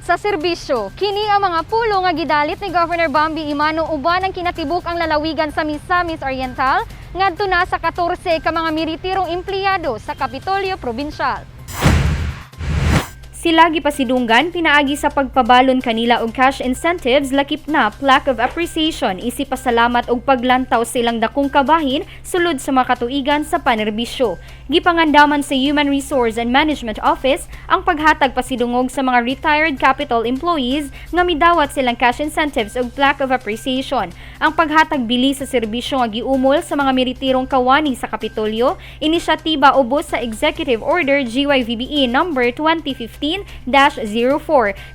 Pasalamat sa serbisyo. Kini ang mga pulong nga gidalit ni Governor Bambi Emano uban ang kinatibuk-ang lalawigan sa Misamis Oriental ngadto na sa 14 ka mga miritirong empleyado sa Kapitolyo Provincial. Sila gipasidunggan pinaagi sa pagpabalon kanila og cash incentives lakip na plaque of appreciation isip pasalamat og paglantaw silang dakong kabahin sulod sa mga katuigan sa panerbisyo. Gipangandaman sa Human Resource and Management Office ang paghatag pasidungog sa mga retired Capitol employees nga midawat silang cash incentives ug plaque of appreciation. Ang paghatag bili sa serbisyo nga giumol sa mga miritirong kawani sa Kapitolyo, inisyatiba ubos sa Executive Order GYVBE number 2015-04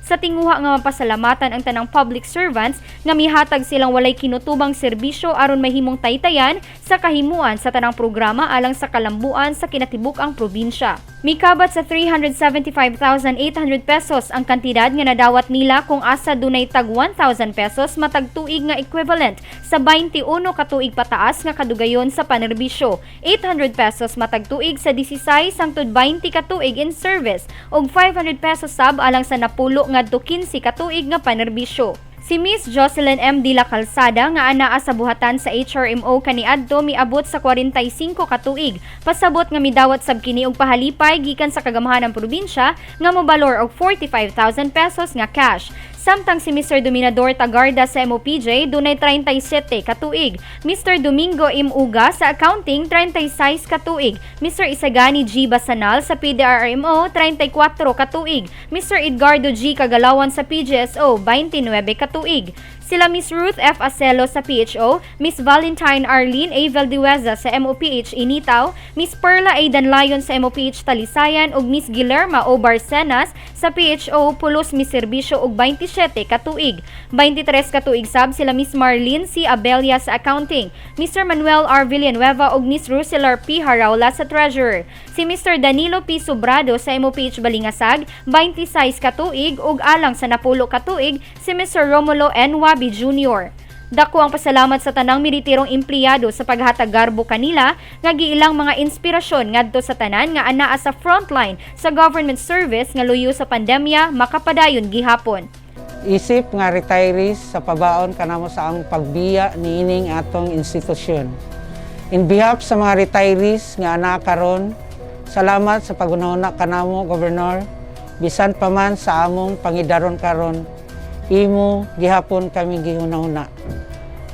sa tinguha nga mapasalamatan ang tanang public servants nga mihatag silang walay kinutubang serbisyo aron mahimong taytayan sa kahimuan sa tanang programa alang sa kalambuan sa kinatibuk-ang probinsya. Mikabat sa 375,800 pesos ang kantidad nga nadawat nila kung asa dunay tag 1,000 pesos matag tuig nga equivalent sa 21 ka tuig pataas nga kadugayon sa panerbisyo, 800 pesos matag tuig sa 16 hangtod 20 ka tuig in service ug 500 pesos sab alang sa napulo ngadto 15 ka tuig nga panerbisyo. Si Miss Jocelyn M. De La Calzada nga anaa sa buhatan sa HRMO kaniadto miabot sa 45 ka tuig. Pasabot nga midawat sab kini og pahalipay gikan sa kagamhanan probinsya nga mobalor og 45,000 pesos nga cash. Samtang si Mr. Dominador Tagarda sa MOPJ dunay 37 ka tuig. Mr. Domingo M. Uga sa accounting, 36 ka tuig. Mr. Isagani G. Basanal sa PDRMO, 34 ka tuig. Mr. Edgardo G. Kagalawan sa PGSO, 29 ka tuig. Sila Miss Ruth F. Acelo sa PHO, Miss Valentine Arlene A. Valdueza sa MOPH Initao, Miss Perla A. Danlayon sa MOPH Talisayan ug Miss Guillerma O. Barcenas sa PHO Pulos miserbisyo og 27 ka tuig. 23 ka tuig sab sila Miss Marlene C. Abelia sa accounting, Mr. Manuel R. Villanueva ug Miss Ruselar P. Haraula sa treasurer. Si Mr. Danilo P. Sobrado sa MOPH Balingasag, 26 ka tuig ug alang sa napulo ka tuig si Mr. Romulo N. Wabi Jr. Dako ang pasalamat sa tanang miritirong empleyado sa paghatag garbo kanila nga giilang mga inspirasyon ngadto sa tanan nga anaa sa frontline sa government service nga luyo sa pandemya makapadayon gihapon. Isip nga retirees sa pabaon kanamo sa among pagbiya niining atong institusyon. In behalf sa mga retirees nga anaa karon, salamat sa paghunahuna kanamo, Governor. Bisan pa man sa among pangidaron karon, imo gihapon kami gihunahuna.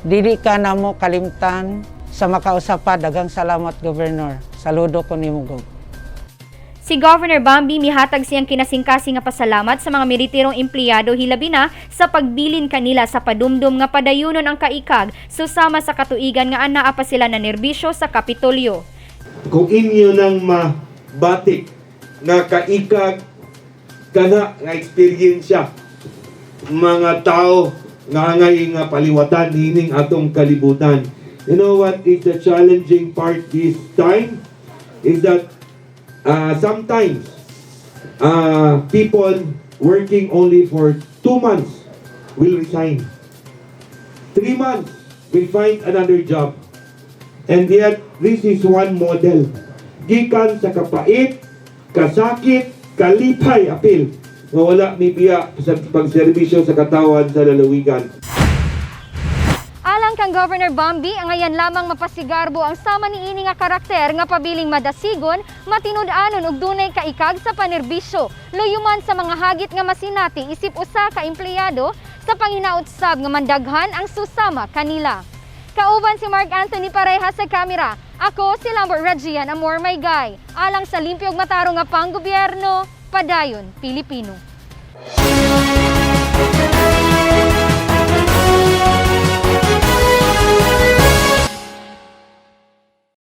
Dili ka namo kalimtan sa makausa pa. Daghang salamat, Governor. Saludo ko nimo, Gov. Si Governor Bambi mihatag siyang kinasingkasing nga pasalamat sa mga miritirong empleyado, hilabi na sa pagbilin kanila sa padumdum nga padayunon ang kaikag susama sa katuigan nga anaa pa sila nanerbisyo sa Kapitolyo. Kung inyo nang mabati nga kaikag kana nga eksperyensya, mga tao nga angay nga paliwatan nining atong kalibutan. You know what is the challenging part this time? Is that sometimes people working only for 2 months will resign. 3 months will find another job. And yet, this is one model. Gikan sa kapait, kasakit, kalipay, apil, nga wala mibiya sa pagserbisyo sa katawan sa lalawigan. Alang kang Governor Bambi, angayan lamang mapasigarbo ang sama niini nga karakter nga pabiling madasigon, matinud-anon ug dunay kaikag sa panerbisyo. Luyuman sa mga hagit nga masinati isip usa ka empleyado sa panghinaot sab nga mandaghan ang susama kanila. Kauban si Mark Anthony Pareja sa kamera. Ako si Lambert Regian Amor May Guy. Alang sa limpyo ug matarong nga panggobyerno, padayon Pilipino.